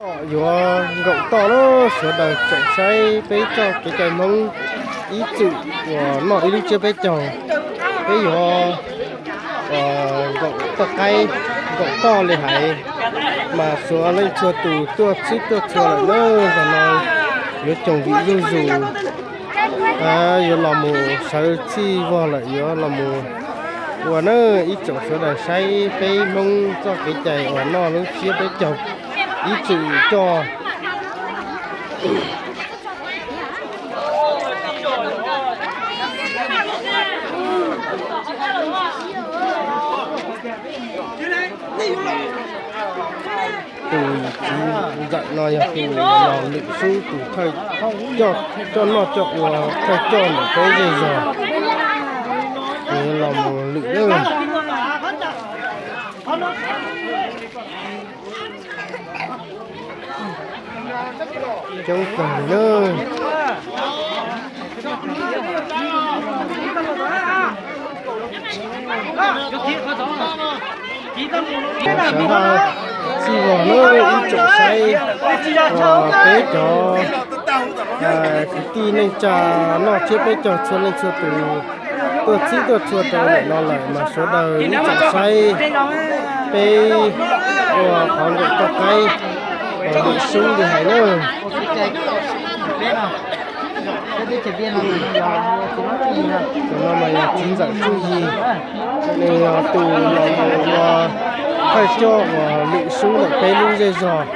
Yuav nkaum toj lawm, sawv daws tsoom saib peb txoj kev cai Hmoob ib txwm uas noj ib lub tsiab peb caug, peb yuav nkaum toj qaib, nkaum toj li hais, mas txhua leej txhua tus tuaj txhib tuaj txhua lawm na. Zaum no yuav coob vim zuj zus, yuav los mus sawv txij vog lawm yuav los mus ua na. Ib tsoom sawv daws saib peb Hmoob txoj kev cai uas noj lub tsiab peb caug ib txwm coj. Tus txiv ntxawm no yog tus los lwm xub, tus thawj coj, coj noj coj ua thawj coj ntawm peb zej zog, los mus lwm lawm. Coob kawg li na. Sawv daws txij vog na, ib tsoom saib peb cov kwv tij neej tsa noj tsiab peb caug txhua leej txhua tus tuaj txhib tuaj txhua rau ntawm no lawm mas sawv daws ib tsoom saib peb ua qhov nkaum toj qaib uas lwm xub li hais na. Tus no mas yog txiv ntxawm Tsuj Yig, nws yog tus los ua thawj coj uas lwm xub ntawm peb lub zej zog.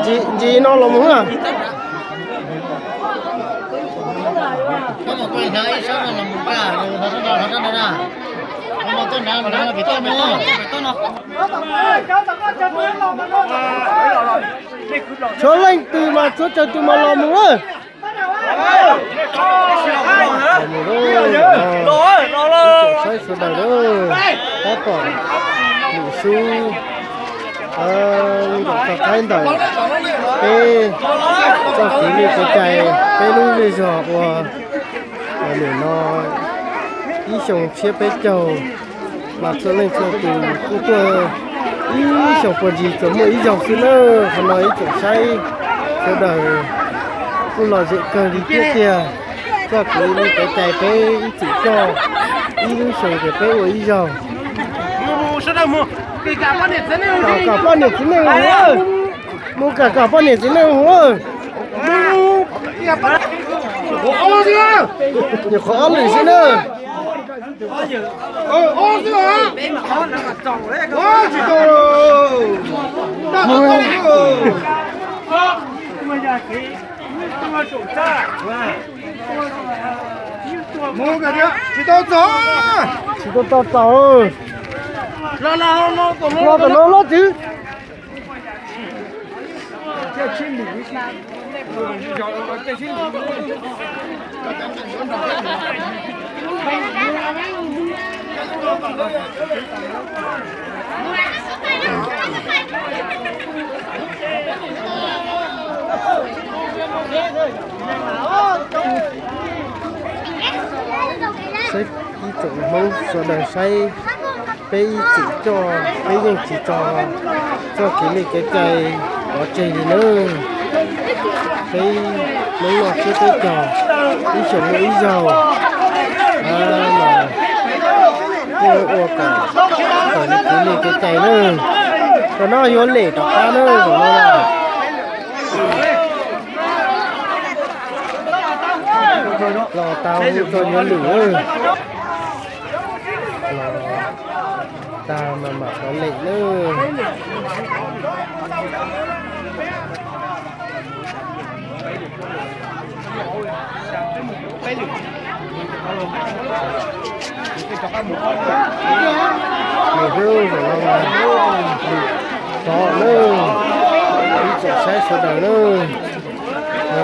Ntsis no los mus na. Txhua leej twg mas txhua tsaws tus mas los mus na. Saib sawv daws na, tab tom lwm xub nkaum toj qaib ntawm peb txoj kev li kev cai peb lub zej zog ua nim no ib xyoo tshiab peb caug, mas txhua leej txhua tus kuj tuaj ib xyoos puag ncig tsuas muaj ib zaug xwb na. Qhov no ib tsoom saib sawv daws kuj lom zem kawg li thiab tiag. Txoj kev li kev cai peb ib txwm coj ib lub xyoo ces peb ua ib zaug. Kom poj niam txiv neej hu, mus kom poj niam txiv neej hu. Nyuam qhuav ob lwm xwb na. Tsis tau txaus. Los tom no los txwv. Saib ib tsoom Hmoob sawv daws saib, peb ib txwm coj peb yeej tsis tso txoj kev li kev cai pov tseg li nawb. Peb Hmoob noj tsiab peb caug ib xyoos muaj ib zaug, mas kuj ua kom tawm li kev li kev cai nawb. Tam no yuav lem rov qab nawb, zaum no na. Los tau tso yuav lwm. Los tag mas mam rov lem nawb. Nws hlub zaum no mas lwm tod nawb, ib tsoom saib sawv daws nawb.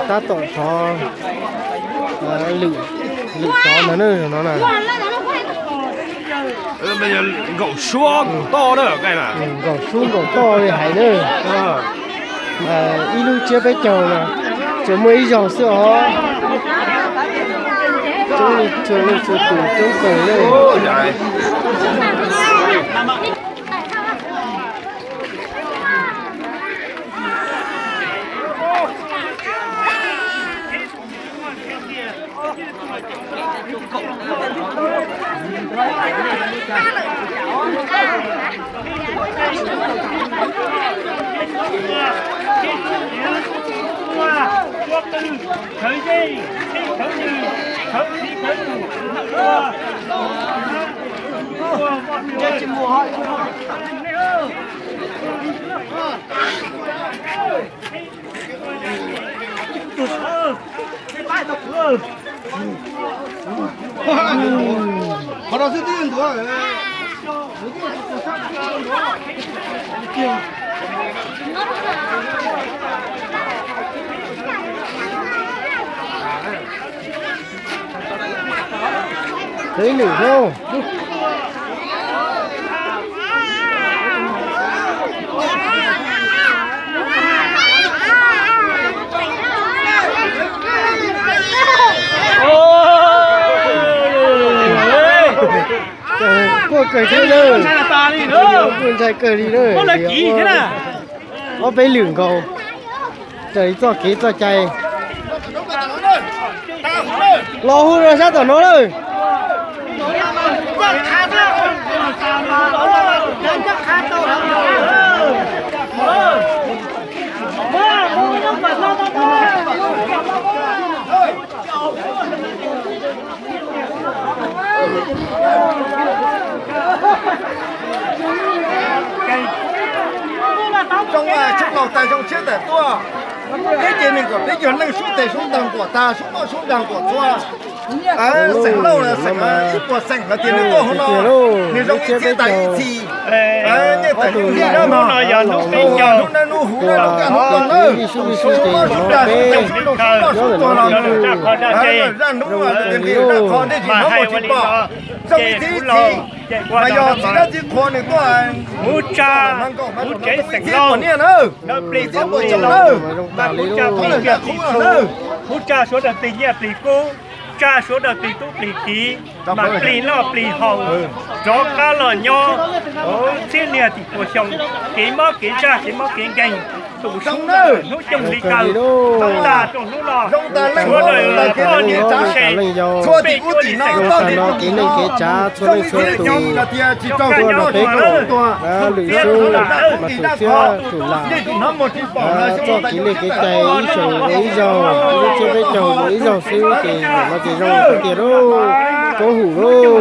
Tab tom rov lwm, lwm rov ntag na, no na. Nkaum suab nkaum toj na, nkaum suab nkaum toj li hais na. Ib lub tsiab peb caug mas tsuas muaj ib zaug xwb os. Coob li txhua leej txhua tus coob kawg na. Peb lwm lauj. Quaj kawg thiab na. Quaj ntshai kawg li na. Ob peb lwm nkaus, raws li txoj kev txoj cai. Los hu rau sab tom no lawm. Zoo, tshoob laus tas zoo siab tawm tuaj. Peb ces neeg kom peb yog neej sub tes sub taw nquam tag, sub noj sub dag nquam txhua. Xeem Lauj xeem ib puas xeem los tias nws tuaj hauv no, nws zoo ib txhia tas ib txhis. Nyiaj tawm hnub no yog hnub peb caug, hnub no hnub kaj hnub no na, sub sub tes sub dag sub taw sub noj sub tuag los, zaj hnub tias nqis zaj qho dej tsis hnov muag tsis pom, zoo ib txhis ib txhis. Mas yog txiv dab txiv qhua nws tuaj, hub tsa, hub tsev xeem Lauj, plig txob plig, mas hub tsa plig nyiaj plig kub, hub tsa suav daws plig nyiaj plig kub, tsa suav daws plig tub plig kiv, mas plig noj plig haus, rov qab los nyob txhiab niag tim puas xyoo, kev mob kev ntsaj kev mob kev nkeeg, tus sub hnub coob li kaw, tag rau hnub no, suav daws poj niam txhua se, peb cuab li xeem, kev neej kev tsav txhua leej txhua tus, tuaj los peb kuj lwm sub mas tsum txhiab tsum lam, txoj kev neej kev cai ib xyoos ua ib zaug, ib lub tsiab peb caug ua ib zaug xwb ces no ces zoo tiag lauj. Koob hum lauj,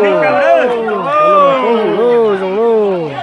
koob hum lauj, zoo lauj.